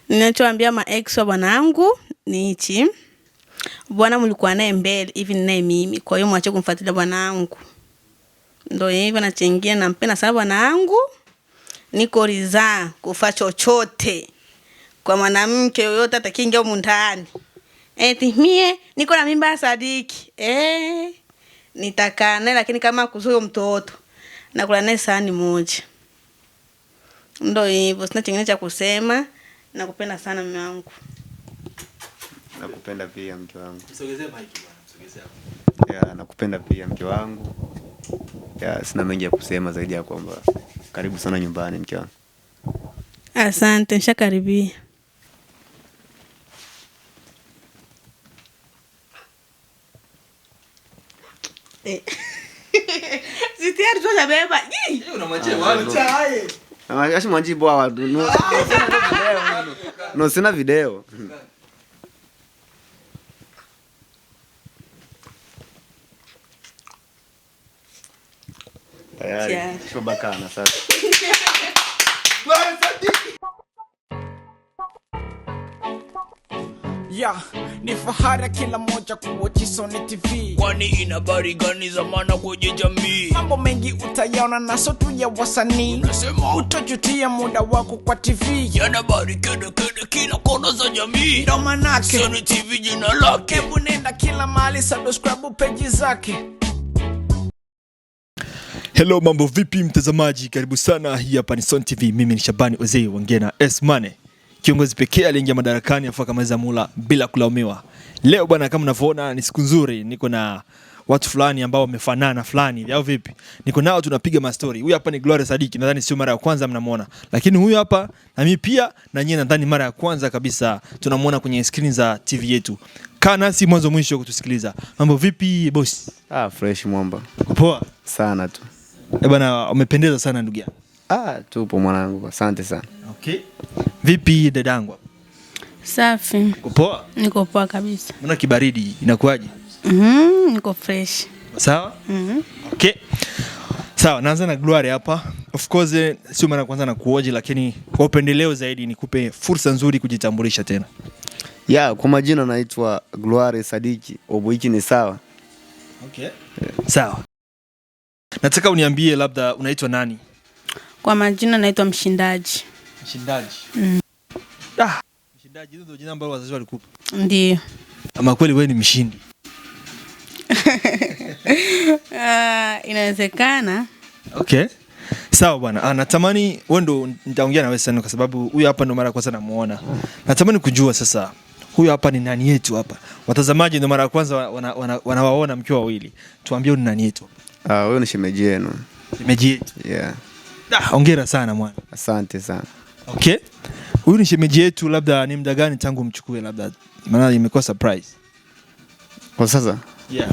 Ninachoambia ma ex wa bwanangu ni hichi. Bwana mlikuwa naye mbele, hivi ninaye mimi. Kwa hiyo mwache kumfuatilia bwanangu. Ndio hivyo nachingia, nampenda sana bwanangu. Niko ridhaa kufa chochote kwa mwanamke yoyote atakiingia humu ndani. Eti mie niko na mimba ya Sadiki. Nitakaa naye lakini kama kuzuia mtoto nakula naye sahani moja. Ndio hivyo, sina chingine cha kusema. Nakupenda sana mume wangu. Nakupenda pia mke wangu. Msogezee mic bwana, msogezee hapo. Yeah, nakupenda pia mke wangu. Yeah, sina mengi ya kusema zaidi ya kwamba karibu sana nyumbani mke wangu. Asante, nishakaribia. Si tayari tu hajabeba. Yee! Unamwachia wapi? Acha mwajibu hawa. No, no, sina video. Tayari. Tayari. Shobakana sasa. Yeah, ni fahari kila moja kuwatch Sony TV. Kwani ina habari gani za maana kwenye jamii? Mambo mengi utayaona na sio tu ya wasanii. Unasema? Utajutia muda wako kwa TV. Yana habari kede kede kila kona za jamii. Ndo manake Sony TV jina lake. Hebu nenda kila mahali, subscribe page zake. Hello, mambo vipi mtazamaji, karibu sana. Hii hapa ni Sony TV. Mimi ni Shabani Ozei Wangena S Mane, kiongozi pekee aliyeingia madarakani afu akamaliza mula bila kulaumiwa. Leo bwana, kama unavyoona ni siku nzuri, niko na watu fulani ambao wamefanana fulani au vipi? Niko nao tunapiga mastori. Huyu hapa ni Gloria Sadiki, nadhani sio mara ya kwanza mnamuona, lakini huyu hapa na mimi pia na nyie nadhani mara ya kwanza kabisa tunamuona kwenye screen za TV yetu. Kaa nasi mwanzo mwisho kutusikiliza. Mambo vipi boss? Fresh mwamba. Poa sana tu. Bwana, umependeza sana ndugu yangu. Tupo mwanangu, asante sana. Okay. Vipi dadangu? Safi. Uko poa? Niko poa kabisa. Mbona kibaridi inakuaje? Niko fresh. Sawa? Okay. Sawa, naanza na Glory hapa. Of course sio mara ya kwanza nakuoji, lakini kwa upendeleo zaidi nikupe fursa nzuri kujitambulisha tena. Yeah, kwa majina naitwa Glory Sadiki. Oboiki ni sawa? Okay. Yeah. Sawa. Nataka uniambie labda unaitwa nani? Kwa majina naitwa Mshindaji. Mshindaji. Mshindaji ndio jina ambalo wazazi walikupa. Ndio. Ama kweli wewe ni mshindi? Inawezekana. Okay. Sawa bwana. Natamani wewe ndo nitaongea na wewe sana kwa sababu huyu hapa ndo mara ya kwanza namuona. Natamani kujua sasa huyu hapa ni nani yetu hapa. Watazamaji ndo mara ya kwanza wanawaona mkiwa wawili. Tuambie ni nani yetu. Huyu ni shemeji yenu. Shemeji yetu. Yeah. Hongera sana mwana. Asante sana. Okay. Huyu ni shemeji yetu, labda ni muda gani tangu mchukue, labda maana imekuwa surprise. Kwa sasa? Yeah.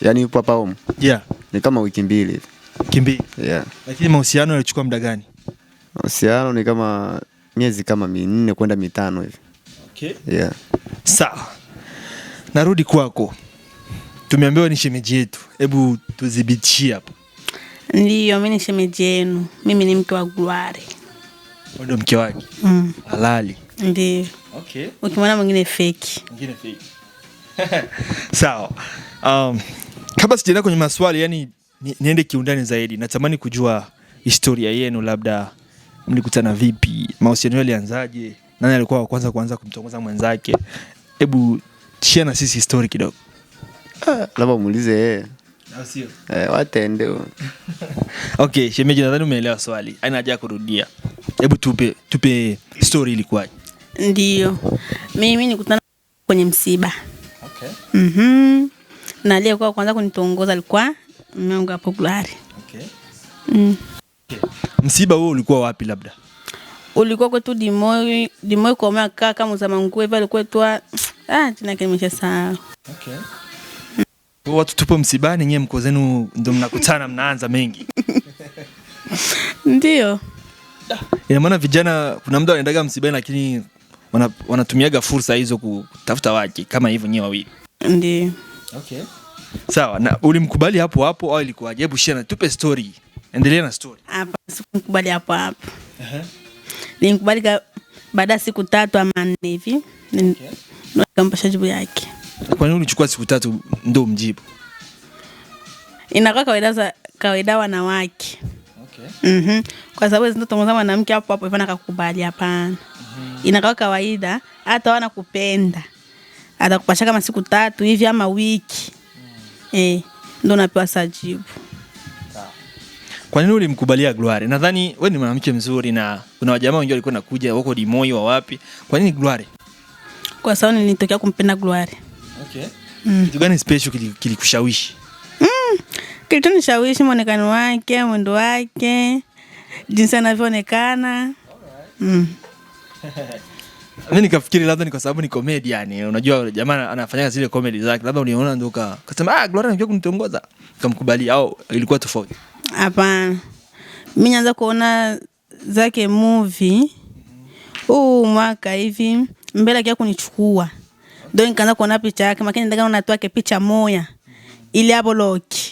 Yaani yupo hapa home? Yeah. Ni kama wiki mbili hivi. Wiki mbili? Yeah. Lakini mahusiano yalichukua muda gani? Mahusiano ni kama miezi kama 4 kwenda 5 hivi. Okay. Yeah. Sawa. Narudi kwako. Tumeambiwa ni shemeji yetu. Hebu tudhibitishie hapo. Ndiyo, mimi ni shemeji yenu. Mimi ni mke wa Glory. Wewe ndio mke wake? Halali. Ndiyo. Okay. Ukimwona mwingine fake. Mwingine fake. Sawa. Kabla sijaenda kwenye maswali, yani niende kiundani zaidi. Natamani kujua historia yenu, labda mlikutana vipi? Mahusiano yalianzaje? Nani alikuwa wa kwanza kuanza kumtongoza mwenzake? Hebu share na sisi story kidogo. Labda muulize yeye. Au sio? Watende. Okay, shemeji, nadhani umeelewa swali. Haina haja ya kurudia. Hebu tupe story ilikuwaje? Ndiyo. Mimi nilikutana kwenye msiba. Okay. Na aliyekuwa kwanza kunitongoza alikuwa mume wangu hapo Glory. Okay. Okay. Msiba huo ulikuwa wapi labda? Ulikuwa kwetu Dimoi, Dimoi kwa mama kaka mzama nguo hivi alikuwa tu, jina yake nimeshasahau. Okay. Watu tupo msibani, nyie mko zenu ndio mnakutana mnaanza mengi. Ndio. Ina maana vijana kuna muda wanaendaga msibani lakini wanatumiaga fursa hizo kutafuta wake kama hivyo nyie wawili. Ndio. Okay. Sawa, na ulimkubali hapo hapo au ilikuwaje? Hebu share na tupe story. Endelea na story. Hapa sikumkubali hapo hapo. Nilimkubali Baada ya siku 3 ama 4 hivi nikampasha jibu yake. Kwa nini ulichukua siku 3 ndio mjibu? Inakuwa kawaida za kawaida wanawake. Okay. Kwa sababu zinatongoza mwanamke hapo hapo hivyo akakubali, hapana. Inakuwa kawaida hata wanakupenda. Atakupasha kama siku 3 hivi ama wiki. Ndio napewa sajibu. Kwa nini ulimkubalia Glory? Nadhani wewe ni mwanamke mzuri na kuna wajamaa wengi walikuwa nakuja wako Dimoi wa wapi. Kwa nini Glory? Kwa sababu nilitokea kumpenda Glory. Okay. Kitu gani special kilikushawishi? Kilichonishawishi muonekano wake, mwendo wake, jinsi anavyoonekana. Mimi nikafikiri labda ni kwa sababu ni comedian. Unajua jamaa anafanya zile comedy zake. Labda uliona ndio ukasema Glory anakuja kunitongoza. Nikamkubalia au ilikuwa tofauti? Hapana. Mimi nilianza kuona zake movie huu mwaka hivi mbele yake kunichukua. Ndio nikaanza kuona picha yake, lakini nataka naona tu picha moja. Ile hapo Loki.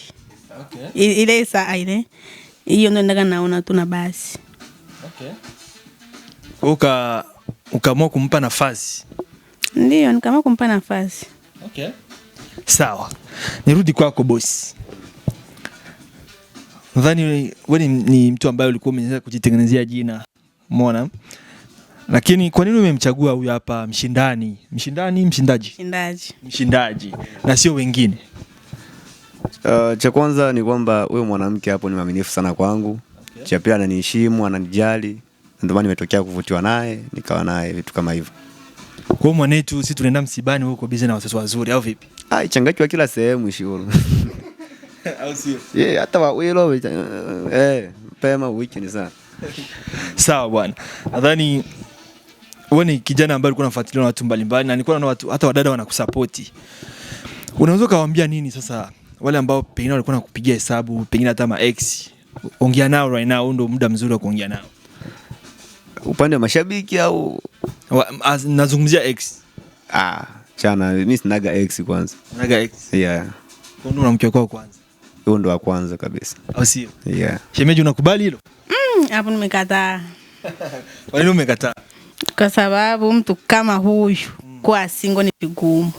Okay. Ile saa ile. Hiyo ndio nataka naona tu na basi. Okay. Ukaamua kumpa nafasi. Ndio, nikaamua kumpa nafasi. Okay. Sawa. Nirudi kwako boss. Nadhani wewe ni mtu ambaye ulikuwa umeanza kujitengenezea jina. Umeona? Lakini kwa nini umemchagua huyu hapa mshindani? Mshindani, mshindaji? Mshindaji. Mshindaji na sio wengine. Cha kwanza ni kwamba huyo mwanamke hapo ni mwaminifu sana kwangu. Okay. Cha pili ananiheshimu, ananijali. Ndio maana nimetokea kuvutiwa naye, nikawa naye vitu kama hivyo. Kwa hiyo mwanetu sisi tunaenda msibani huko busy na watoto wazuri au vipi? Changakiwa kila sehemu shuru. Au sio? Yeah, hata wawilo pema weekend sana. Sawa bwana. Nadhani wewe ni kijana ambaye ulikuwa unafuatiliwa na watu mbalimbali na nilikuwa naona watu hata wadada wanakusupport. Unaweza kuwaambia nini sasa wale ambao pengine walikuwa wanakupigia hesabu, pengine hata ma ex? Ongea nao right now, ndio muda mzuri wa kuongea nao. Upande wa mashabiki au nazungumzia ex. Chana, mimi sinaga ex kwanza. Unaga ex? Yeah. Kwa nini unamkia kwako kwanza? Huyo ndo wa kwanza kabisa. Au sio? Yeah. Shemeji unakubali hilo? Hapo nimekataa. Kwa nini umekataa? Kwa sababu mtu kama huyu kwa single ni vigumu.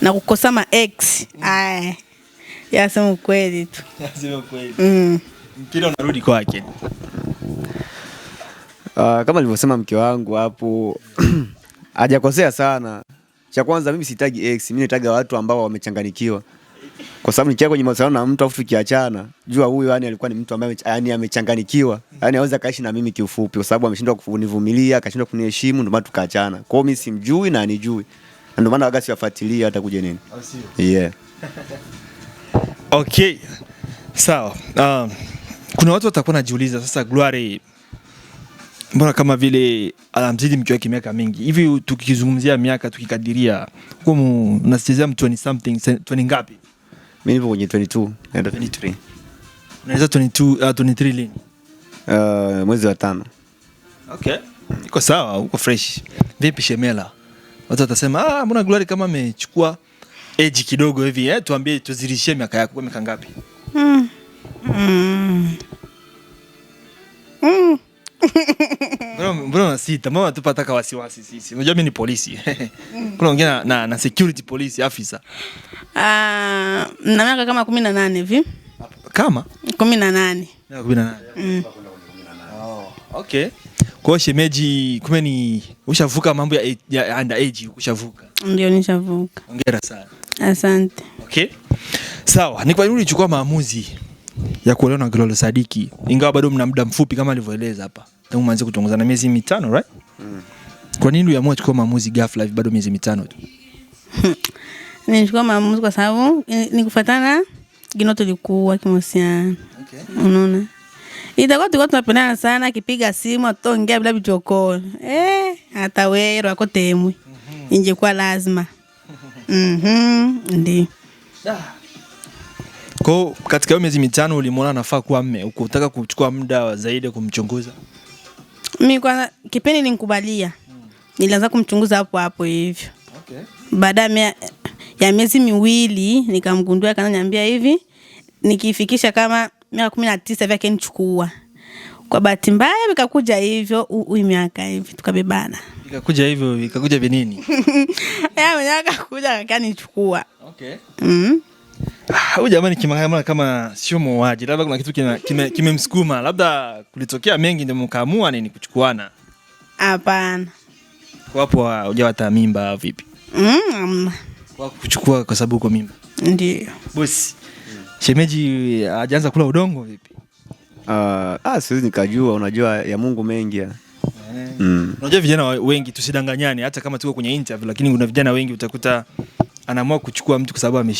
Na kukosa ma ex. Ai. Yasema ukweli tu. Yasema ukweli. Mpira unarudi kwake. Kama nilivyosema mke wangu hapo hajakosea sana. Cha kwanza mimi sihitaji ex, mimi nahitaji watu ambao wamechanganyikiwa. Kwa sababu nikiwa kwenye mahusiano na mtu afu tukiachana, jua huyu yani alikuwa ni mtu ambaye yani amechanganyikiwa. Yani hawezi kaishi na mimi kiufupi kwa sababu ameshindwa kunivumilia, akashindwa kuniheshimu, ndio maana tukaachana. Kwa hiyo mimi simjui na anijui. Na ndio maana waga siwafuatilia hata kuja nini. Yeah. Okay. Sawa. Kuna watu watakuwa wanajiuliza sasa Glory mbona kama vile anamzidi mke wake miaka mingi. Hivi tukizungumzia miaka tukikadiria huko unachezea mtu 20 something, 20 ngapi? Mimi nipo kwenye 22, naenda 23. Unaweza 22, 23 lini? Mwezi wa 5. Okay. Iko sawa, uko fresh. Vipi Shemela? Watu watasema mbona Glory kama amechukua age kidogo hivi, tuambie tuzidishie miaka yako kwa miaka ngapi? Mbona unasita? Mbona unatupa hata wasiwasi sisi? Unajua mimi ni polisi. Kuna wengine na security police officer. Na miaka kama 18 hivi. Kama? 18. Miaka 18. Oh, okay. Kwa hiyo shemeji kumbe ni ushavuka mambo ya under age, ushavuka. Ndio nishavuka. Hongera sana. Asante. Okay. Sawa, ni kwa nini ulichukua maamuzi ya kuolewa na Glory Sadiki ingawa bado mna muda mfupi kama alivyoeleza hapa? Tangu mwanzo kutongozana miezi 5, right? Kwa nini uliamua kuchukua maamuzi ghafla hivi bado miezi 5 tu? Nilichukua maamuzi kwa sababu nikufuatana gino tulikuwa kimahusiano. Okay. Unaona? Itakuwa tulikuwa tunapendana sana, akipiga simu ataongea bila vichokoro. Hata wewe wako temwe. Ingekuwa lazima. Ndio. Kwa katika hiyo miezi 5 ulimuona anafaa kuwa mme, ukutaka kuchukua muda zaidi kumchunguza? Mimi kwanza kipindi nilikubalia. Nilianza kumchunguza hapo hapo hivyo. Okay. Baada ya miezi 2 nikamgundua, akaniambia hivi nikifikisha kama miaka 19 hivi akinichukua. Kwa bahati mbaya vikakuja hivyo huyu miaka hivi tukabebana. Ikakuja hivyo, ikakuja vinini? Yeye mwenyewe akakuja akanichukua. Okay. Mm. Huyu jamani kimangana kama sio muuaji, labda kuna kitu kimemsukuma, labda kulitokea mengi ndio mkaamua nini kuchukuana. Hapana. Kwa hapo hujawata mimba vipi? Kwa kuchukua kwa sababu uko mimba. Ndio. Bosi. Shemeji hajaanza kula udongo vipi? Siwezi nikajua, unajua ya Mungu mengi ya. Unajua vijana wengi, tusidanganyane, hata kama tuko kwenye interview, lakini kuna vijana wengi utakuta anaamua kuchukua mtu kwa sababu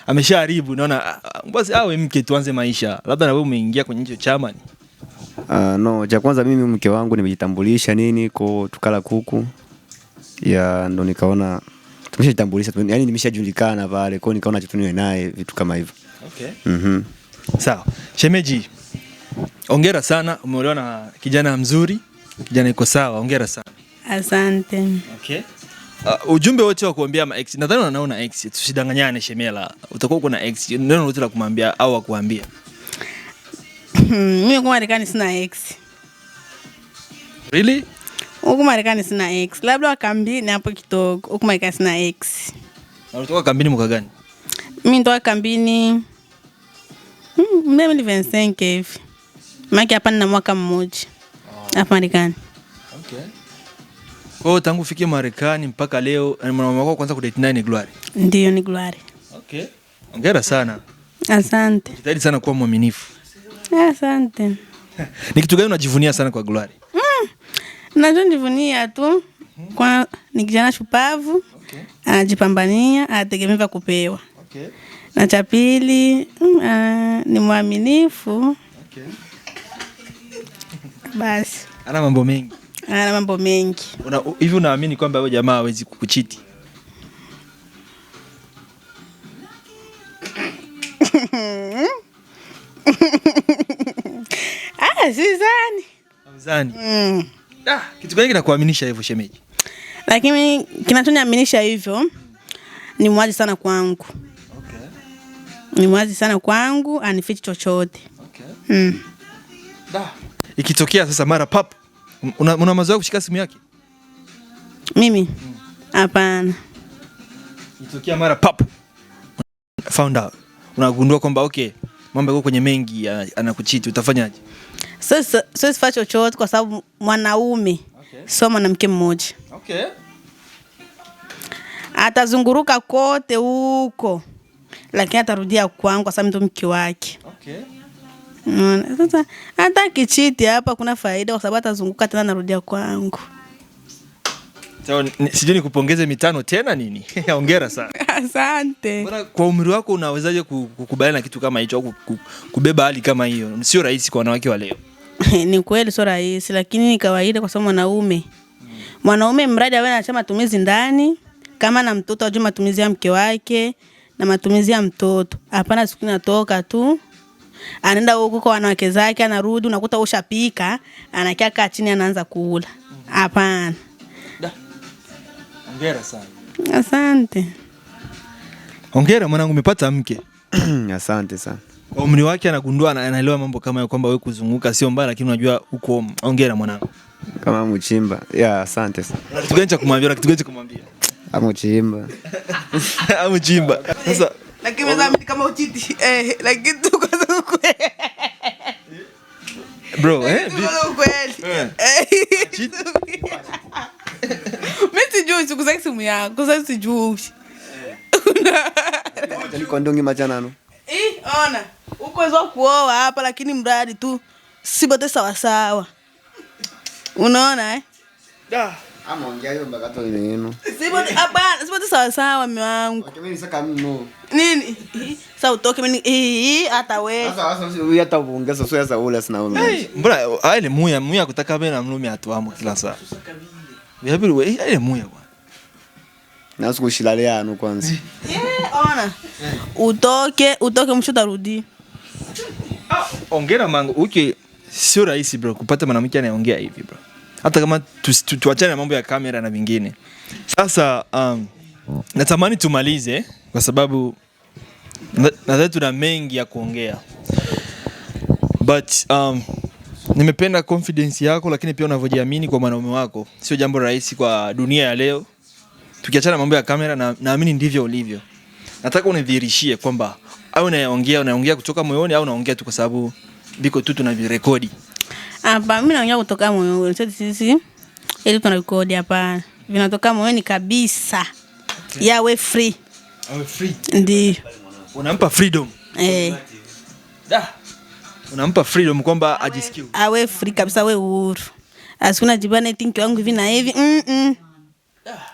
ameshaharibu, naona basi awe mke tuanze maisha. Labda na wewe umeingia kwenye hicho chama ni. No, cha kwanza mimi mke wangu nimejitambulisha nini kwa tukala kuku. Ya ndo nikaona tumeshajitambulisha, yani nimeshajulikana pale, kwa nikaona tuniwe naye vitu kama hivyo. Okay. Sawa. Shemeji, hongera sana, umeolewa na kijana mzuri, kijana yuko sawa, hongera sana. Asante. Okay. Ujumbe wote wa kuambia ma ex, nadhani unaona ex, tusidanganyane shemela, utakuwa uko na ex, neno lolote la kumwambia au kuambia? Mimi kwa Marekani sina ex. Really? Huku Marekani sina ex. Labda wakambini hapo kidogo. Huku Marekani sina ex. Na ulitoka kambini mwaka gani? Mimi nitoka kambini 2025 hivi. Maana hapa nina mwaka mmoja. Hapa Marekani. Okay. Kwa hiyo tangu ufike Marekani mpaka leo, mwanaume wako kwanza kudate naye ni Glory? Ndio, ni Glory. Okay. Hongera sana. Asante. Jitahidi sana kuwa mwaminifu. Asante. Ni kitu gani unajivunia sana kwa Glory? Nachojivunia tu kwa ni kijana shupavu. Okay. Anajipambania, anategemea kupewa. Okay. Na cha pili, ni mwaminifu. Okay. Basi. Ana mambo mengi. Ana mambo mengi. Hivi unaamini kwamba wewe jamaa hawezi kukuchiti? Sidhani. Sidhani. Kitu gani kinakuaminisha hivyo shemeji? Lakini kinachoniaminisha hivyo ni mwazi sana kwangu. Okay. Ni mwazi sana kwangu, anifichi chochote. Okay. Ikitokea sasa mara pap, una mazoea kushika simu yake? Mimi? Hapana. Ikitokea mara pap, found out, unagundua kwamba okay, mambo yako kwenye mengi anakuchiti, utafanyaje? Sasa siwezi fanya chochote kwa sababu mwanaume sio mwanamke mmoja. Okay. Atazunguruka kote huko, lakini atarudia kwangu kwa sababu ndo mke wake. Okay. Sasa hata kichiti hapa kuna faida kwa sababu atazunguka tena narudia kwangu. So, sijui nikupongeze 5 tena nini? Hongera sana. Asante. Bora kwa umri wako unawezaje kukubaliana na kitu kama hicho au kubeba hali kama hiyo? Sio rahisi kwa wanawake wa leo. Ni kweli sio rahisi, lakini ni kawaida kwa sababu mwanaume. Mwanaume mradi awe anaacha matumizi ndani, kama na mtoto ajue matumizi ya mke wake na matumizi ya mtoto. Hapana siku inatoka tu. Anaenda huko kwa wanawake zake, anarudi unakuta ushapika, anakaa kaa chini anaanza kula. Hapana. Hongera sana. Asante. Hongera mwanangu, umepata mke. Asante sana. Kwa umri wake anagundua, anaelewa mambo kama hayo kwamba wewe kuzunguka sio mbaya, lakini unajua uko. Hongera mwanangu. Kama mchimba. Yeah, asante sana. Una kitu gani cha kumwambia? Una kitu gani cha kumwambia? Amuchimba. Amuchimba. Sasa lakini mimi kama uchiti lakini tuko kweli. Bro, Kweli. Mimi sijui siku zake simu yako, sasa sijui. Niko ndongi machanano. Ona, uko zo kuoa hapa lakini mradi tu si bote sawa sawa. Unaona Da. Ama ongea hiyo mpaka tu neno. Si bote hapana, si bote sawa sawa mume wangu. Okay, mimi saka mno. Nini? Sasa utoke mimi hata wewe. Sasa huyu hata uongeza sio sasa ule sina wewe. Hey, mbona ile muya kutaka bena mlume atuamu kila saa. Vipi wewe ile muya bwana. Na sikushilale anu kwanza. Ona. Utoke msho utarudi. Ongera mangu, uki sio rahisi bro kupata mwanamke anayeongea hivi bro. Hata kama tuachane na mambo ya kamera na vingine. Sasa natamani tumalize kwa sababu nadhani tuna mengi ya kuongea. But Nimependa confidence yako, lakini pia unavyojiamini kwa mwanaume wako. Sio jambo rahisi kwa dunia ya leo. Tukiachana mambo ya kamera, na naamini ndivyo ulivyo. Nataka unidhihirishie kwamba au unaongea kutoka moyoni au unaongea tu kwa sababu viko tu tunavirekodi. Hapa mimi naongea kutoka moyoni, sio sisi ili tunarekodi, hapana. Vinatoka moyoni kabisa. Okay. Yawe free. Awe free. Ndio. Unampa freedom. Eh. Da. Unampa freedom kwamba ajisikie awe free kabisa, awe uhuru. Asikuna jibana eti mke wangu hivi na hivi.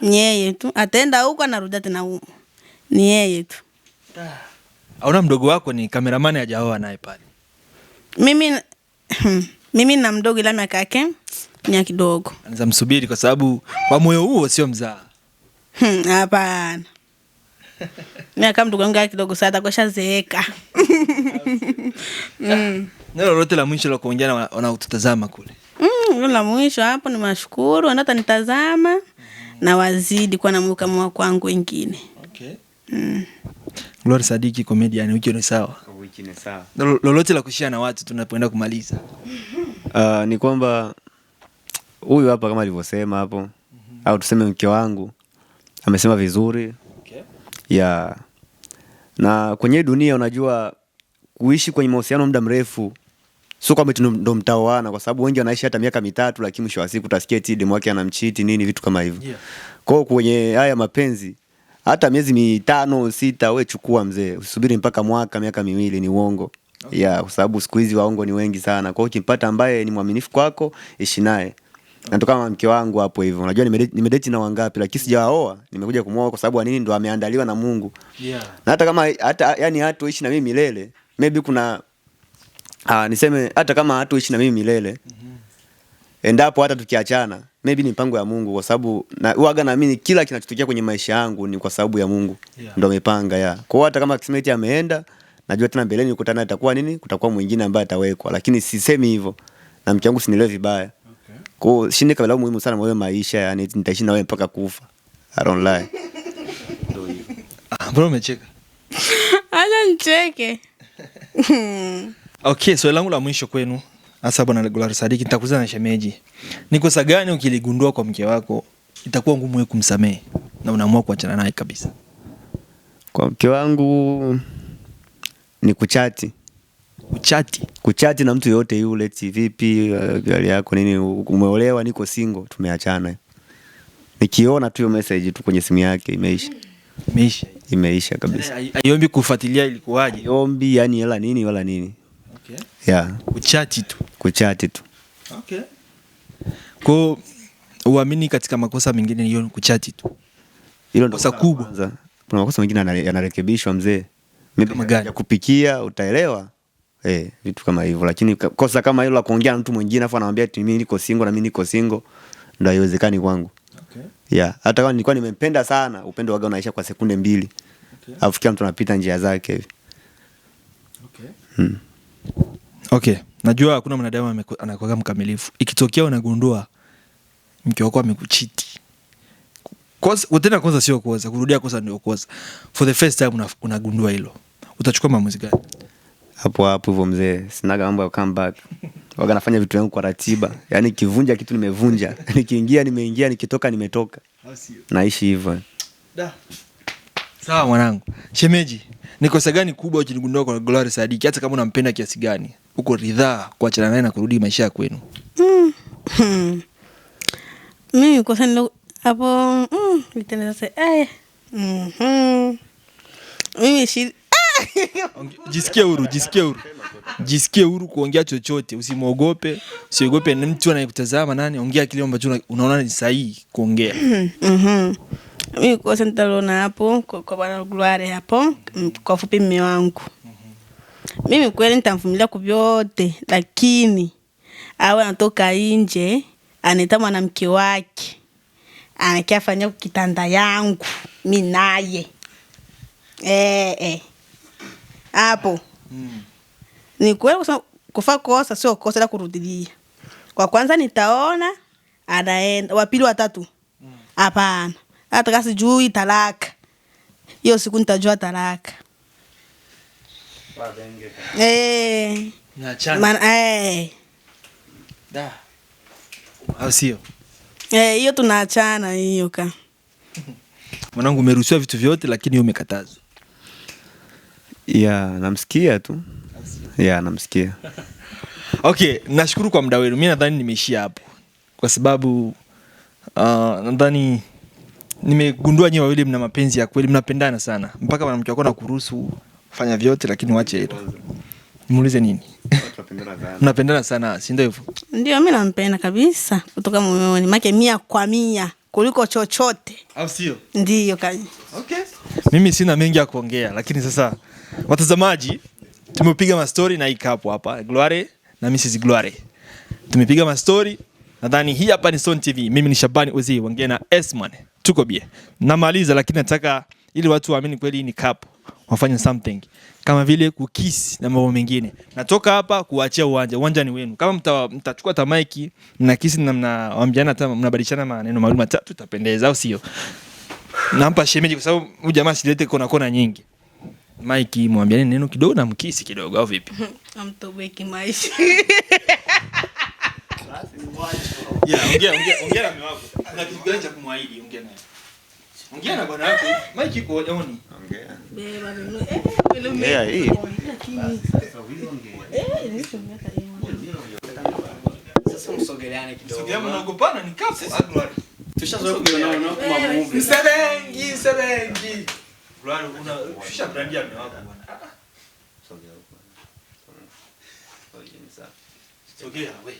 Ni yeye tu. Ataenda huko anarudi tena huko. Ni yeye tu. Auna mdogo wako ni cameraman hajaoa naye pale. Mimi na mdogo ila miaka yake ni ya kidogo. Anaweza msubiri kwa sababu kwa moyo huo sio mzaa. Hapana. Miaka mdogo wangu kidogo sasa atakuwa shazeeka. Neno lolote la mwisho la kuongea na wanaotutazama kule? La mwisho hapo ni mashukuru wanaotanitazama na wazidi kuwa na moyo kama wa kwangu wengine. Okay. Glory Sadiki comedian, wiki ni sawa. Wiki ni sawa. Lolote la kushare na watu tunapoenda kumaliza. Ni kwamba huyu hapa kama alivyosema hapo, au tuseme mke wangu amesema vizuri. Okay. Ya. Na kwenye dunia unajua kuishi kwenye mahusiano muda mrefu sio kwamba eti ndo mtaoana, kwa sababu wengi wanaishi hata miaka 3, lakini mwisho wa siku utasikia eti demu wake anamcheat nini vitu kama hivyo. Yeah. Kwa hiyo kwenye haya mapenzi hata miezi 5 6 wewe chukua mzee, usubiri mpaka mwaka miaka 2 ni uongo. Okay. Ya, kwa sababu siku hizi waongo ni wengi sana. Kwa hiyo ukimpata ambaye ni mwaminifu kwako, ishi naye. Na ndo kama mke wangu hapo hivyo. Unajua nimedate na wangapi lakini sijaoa, nimekuja kumuoa kwa sababu nini? Ndo ameandaliwa na Mungu. Yeah. Na hata kama hata yani hatuishi na mimi milele, maybe kuna niseme hata kama hatuishi na mimi milele. Endapo hata tukiachana, maybe ni mpango ya Mungu, kwa sababu huaga naamini kila kinachotokea kwenye maisha yangu ni kwa sababu ya Mungu. Yeah. Ndio amepanga ya. Kwa hiyo hata kama akisema eti ameenda, najua tena mbeleni kukutana itakuwa nini? Kutakuwa mwingine ambaye atawekwa, lakini sisemi hivyo. Na mke wangu sinielewe vibaya. Okay. Kwa hiyo shinde kabla muhimu sana mwe maisha, yani nitaishi na wewe mpaka kufa. I don't lie. Mbona umecheka? Acha nicheke. Okay, swali langu la mwisho kwenu hasa bwana Glory Sadiki, nitakuuliza na shemeji. Ni kosa gani ukiligundua kwa mke wako itakuwa ngumu wewe kumsamehe na unaamua kuachana naye kabisa? Kwa mke wangu ni kuchati. Kuchati? Kuchati na mtu yote yule, eti vipi, hali yako nini, umeolewa, niko single, tumeachana. Nikiona tu hiyo message tu kwenye simu yake imeisha. Imeisha. Imeisha kabisa. Haiombi kufuatilia ilikuwaje? Haiombi yani hela nini wala nini. Okay. Yeah. Kuchati tu. Kuchati tu. Okay. Kwa uamini katika makosa mengine hiyo kuchati tu. Hilo ndo kosa kubwa. Kwanza. Kuna makosa mengine yanarekebishwa mzee. Mimi Kama gani? ya kupikia utaelewa. Vitu kama hivyo, lakini kosa kama hilo la kuongea na mtu mwingine afu anamwambia eti mimi niko single na mimi niko single ndio haiwezekani kwangu. Okay. Yeah, hata kama nilikuwa nimempenda sana, upendo waga unaisha kwa sekunde 2. Okay. Alafu kila mtu anapita njia zake hivi. Okay. Okay, najua hakuna mwanadamu anakuwa mkamilifu. Ikitokea unagundua mke wako amekucheat. Kosa, tena kosa sio kosa, kurudia kosa ndio kosa. For the first time unagundua hilo. Utachukua maamuzi gani? Hapo hapo hivyo mzee, sinaga mambo ya come back. Waga nafanya vitu vyangu kwa ratiba. Yaani nikivunja kitu nimevunja, nikiingia nimeingia, nikitoka nimetoka. Naishi hivyo. Da. Sawa mwanangu. Shemeji, ni kosa gani kubwa ukiligundua kwa Glory Sadiki hata kama unampenda kiasi gani? Uko ridhaa kuachana naye na kurudi maisha ya kwenu? Mimi kosa nilo hapo, nitenda sasa. Mimi shi Jisikie huru, jisikie huru. Jisikie huru kuongea chochote, usimwogope, usiogope ni mtu anayekutazama nani, ongea kile ambacho unaona ni sahihi kuongea. Mimi kosa nitaliona hapo kwa bwana Glory hapo, kwa fupi mume wangu. Mimi kweli nitamvumilia kwa vyote, lakini awe anatoka nje anaita mwanamke wake anakiafanyia kitanda yangu mimi naye. Hapo. Ni kweli kusema kufa kosa sio kosa la kurudilia. Kwa kwanza nitaona anaenda, wa pili wa tatu. Hapana. Hata kama sijui talaka. Hiyo siku nitajua talaka. Naachana. Maana, Da. Au sio? Eh, hiyo tunaachana hiyo ka. Mwanangu, umeruhusiwa vitu vyote lakini wewe umekatazwa. Yeah, namsikia tu. Yeah, namsikia. Okay, nashukuru kwa muda wenu. Mimi nadhani nimeishia hapo. Kwa sababu nadhani nimegundua nyewe wawili mna mapenzi ya kweli, mnapendana sana. Mpaka mwanamke wako anakuruhusu fanya vyote lakini uache hilo. Nimuulize nini? Mnapendana sana, si ndio hivyo? Ndio, mimi nampenda kabisa kutoka moyoni. Make 100% kuliko chochote. Au sio? Ndio kaji. Okay. Mimi sina mengi ya kuongea, lakini sasa watazamaji, tumepiga mastori na hii kapo hapa Gloire na Mrs Gloire. Tumepiga mastori. Nadhani hii hapa ni Son TV. Mimi ni Shabani Uzi wangia na S-Man. Tuko bie. Namaliza, lakini nataka ili watu waamini kweli hii ni kapo. Wafanye something kama vile kukisi na mambo mengine. Natoka hapa kuachia uwanja. Uwanja ni wenu. Kama mtachukua hata mic, mnakisi na mnaambiana hata mnabadilishana maneno mawili matatu, itapendeza, au sio? Nampa shemeji kwa sababu huyu jamaa silete kona kona nyingi. Mike, mwambiane neno kidogo na mkisi kidogo au vipi? Amtobeki maisha. Yeah, ongea ongea ongea na mume wako. Una kitu gani cha kumwahidi? Ongea naye. Ongea na bwana wako. Mike iko oni. Ongea. Beba beba. Yeah, hii. Sasa msogeleane kidogo. Sogea, mnaogopana ni kapu. Tushazoea kuona kwa movie. Msebengi, msebengi. Gloire, unashusha brand ya mume wako bwana. Sogea we.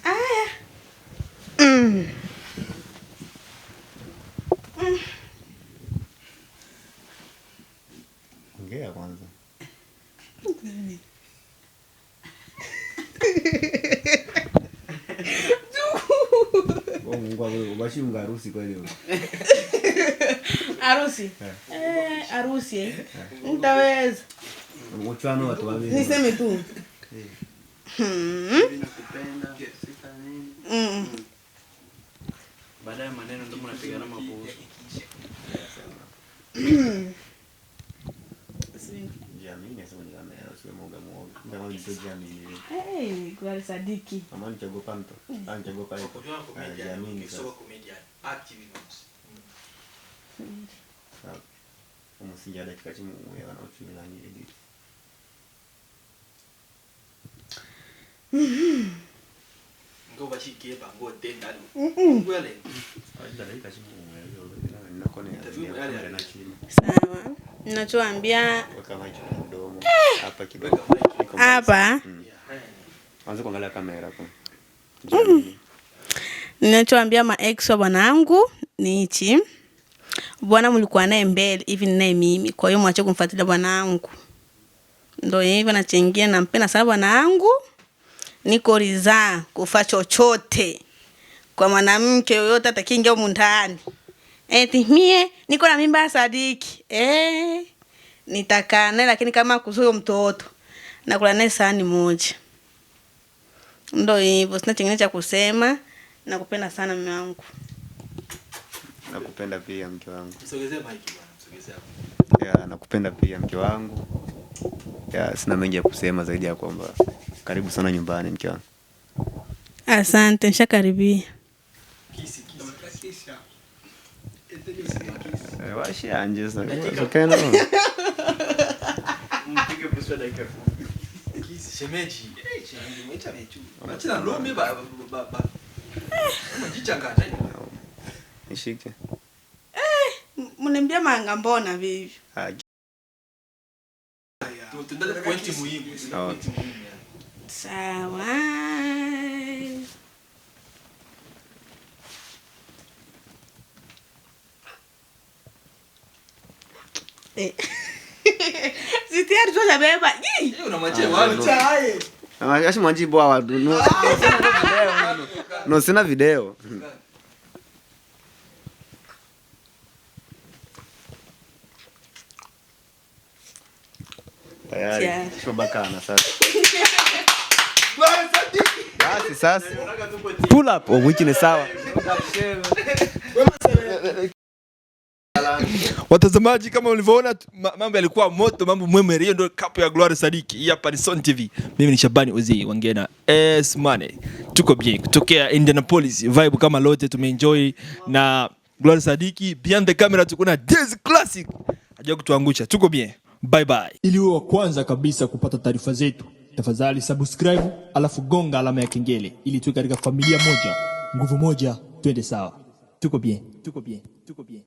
Aya. Ongea kwanza. Mungu harusi kweli wewe. Harusi. Harusi. Nitaweza. Mchano watu wawili. Niseme tu. Nakupenda, sita nini. Baadaye maneno ndio mnapigana mabusu. Jiamini, sema ni kamera, usiwe mwoga mwoga. Ndio maana jiamini. Eh, Gloire Sadiki. Mama nichagopa mtu. Nichagopa yuko. Jiamini sasa. Umusingi dakika chini uya na uchumi na nini. Ngo bashike bango tenda. Ngwele. Dakika chini uya na kone ya na chini. Sawa. Ninachoambia weka mic kwa mdomo hapa kidogo. Hapa. Anza kuangalia kamera hapo. Ninachoambia ma ex wa bwanangu ni hichi. Bwana mlikuwa naye mbele hivi ninaye mimi. Kwa hiyo mwache kumfuatilia bwanangu. Ndio hivyo nachangia, nampenda sana bwanangu. Niko ridhaa kufa chochote kwa mwanamke yoyote atakiingia humu ndani. Eti mie niko na mimba ya Sadiki. Nitakaa naye lakini kama kuzuia mtoto nakula naye sahani moja. Ndio hivyo, sina kingine cha kusema. Nakupenda sana mume wangu. Nakupenda pia mke wangu. Msogezee mic bwana, msogezee hapo. Yeah, nakupenda pia mke wangu. Yeah, sina mengi ya kusema zaidi ya kwamba karibu sana nyumbani mke wangu. Asante, nishakaribia. Kisi kisi. Washi anje sasa. Kana. Mpige busu dakika 10. Kisi shemeji. Shemeji mwacha mechu. Acha lome ba ba ba. Mjichanganya. Nishike. Mniambia manga mbona vivi? Tuendelee pointi muhimu. Pointi muhimu. Sawa. Sitiari tu beba. Unamwachia wapi? Ashi mwajibu hawa. No, sina video. Tayari. Shobakana sasa. Basi sasa. Pull up. Oh, wiki ni sawa. Watazamaji, kama ulivyoona mambo yalikuwa moto, mambo mwemere. Hiyo ndio kapu ya Glory Sadiki. Hii hapa ni Son TV. Mimi ni Shabani Uzi Wangena S Money. Tuko bien kutokea Indianapolis, vibe kama lote tumeenjoy na Glory Sadiki. Behind the camera tuko na Daisy Classic. Haja kutuangusha. Tuko bien. Bye bye. Ili uwe wa kwanza kabisa kupata taarifa zetu, tafadhali subscribe alafu gonga alama ya kengele ili tuwe katika familia moja, nguvu moja, twende sawa. Tuko bien, tuko bien, tuko bien.